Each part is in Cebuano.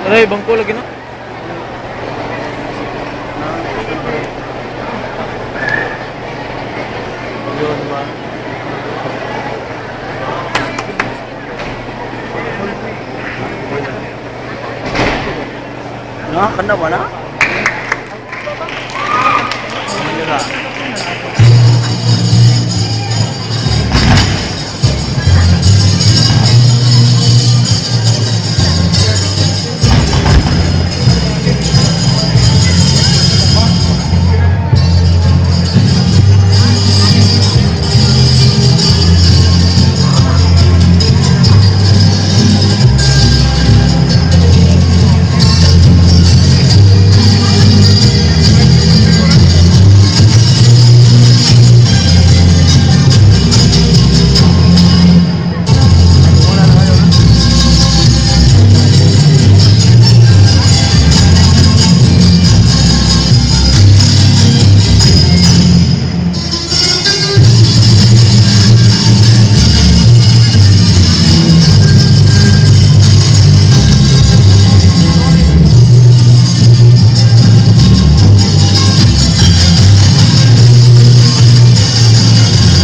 Aray, bangko lagi na. Yun ba? Na, kanda ba na? Ano na?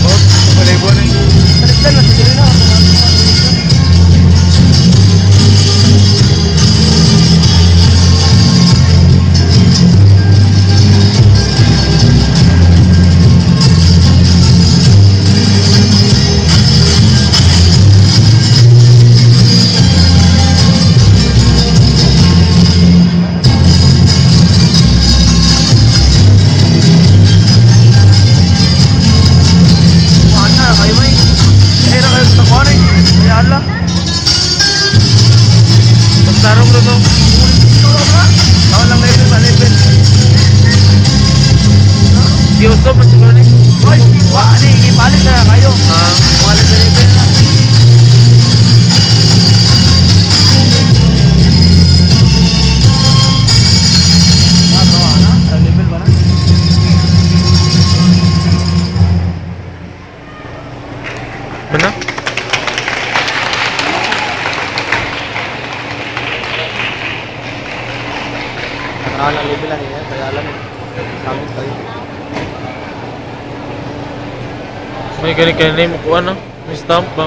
Oh, palibo na yun. Talikdan na, sige na. Kuhaan na, kayo may. Ay, na kayo sa kuwan eh. Ay, ala. Pagtarong na to. Ako lang level ba, level. Giusob na siguro ni. Hoy, wa, ani, ipalit na kayo. Ah, Palit na level na. Ah, bro, ano? Sa level ba na? Mana? Nakakala ng level lang eh, kaya alam eh. Sabit kayo. May gani kaya na mo kuwan na. May stamp ba?